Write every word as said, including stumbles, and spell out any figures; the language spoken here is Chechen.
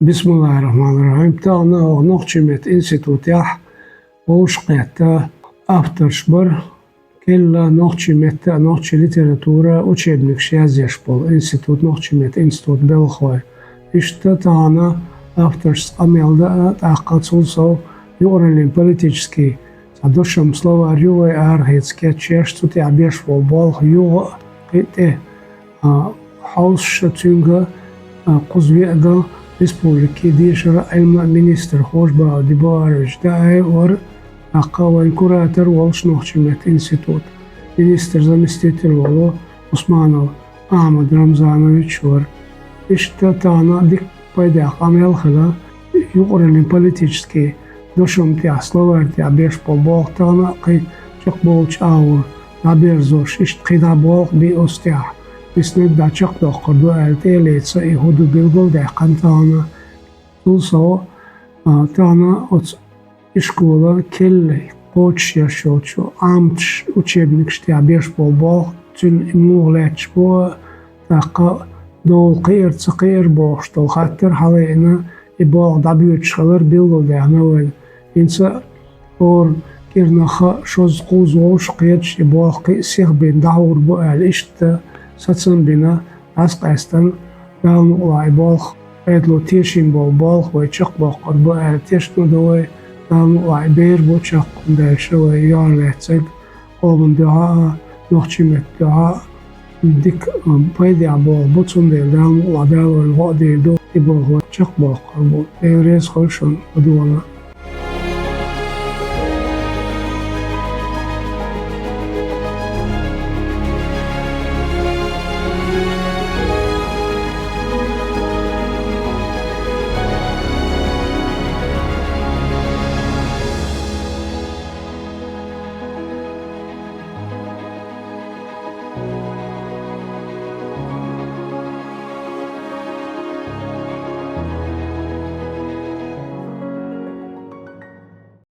Бисмиллахир-рахманир-рахим. Тахана оха нохчийн меттан институтехь вовшахкхетта авторш бара, керла нохчийн меттан а, нохчийн литературан а учебникаш язъеш болу институт, нохчийн меттан институт белхалой. Иштта тахана авторшца къамел дан а, тӀаккха цул сов юкъараллин политически цхьа дошам, словарь ю вай арахеца кечъеш, цу тӀехь беш болу болх юха а, кхин а тӀе а, хьовсуш а, цуьнга а, кхуза веа дан республикин дешаран а, Ӏилман а министр Хожабаев Дибуарович Даев вара, тӀаккха вайн куратор волуш нохчийн меттан институт, министран заместитель волу Усманов Ахьмад Рамзанович вара. Иштта тахана дика пайдехь къамел хилла, юкъараллин политически дошам тӀехь, словарь тӀехь беш болу болх тахана а кхин чекхболчу агӀор дӀаберзош, иштта кхин дӀа болх бен оцу тӀехь, иснарг дӀа чекхдоккхур ду аьлла, тӀе а леца, и хӀун ду билгалдаьккхина тахана. Цул сов, а, тахана оцу ишколан керла кхочушъеш йолчу Ӏаматаш, учебникаш тӀехь беш болу болх, цуьнан и муха лаьтташ бу а, тӀаккха а довла кхиар, ца кхиар бохуш долу хаттар хьалаайина, и болх дӀабоьдуш хилар билгалдаьхна вайна. ХӀинца а хӀора кӀирнахха шозза-кхузза вовшах кхеташ, и болх кхин а сихбина дӀахьур бу аьлла, иштта сацам бина, дӀасакъаьстина, Дала мукъалахь и болх, Ӏедало тешийна болу болх вай чекхбоккхур бу аьлла тешна ма ду вай, Дала мукъалахь и бер бу чекхбина, дальше вай юьхьарлаьцнарг къоман дуьхьа а, нохчийн меттан дуьхьа а дика, м, пайдехь болх бу, цундела Дала мукъалахь Дала вайна гӀо а дийр ду, и болх вай чекхбоккхур бу. Дела реза хуьлда шуна, ма дона.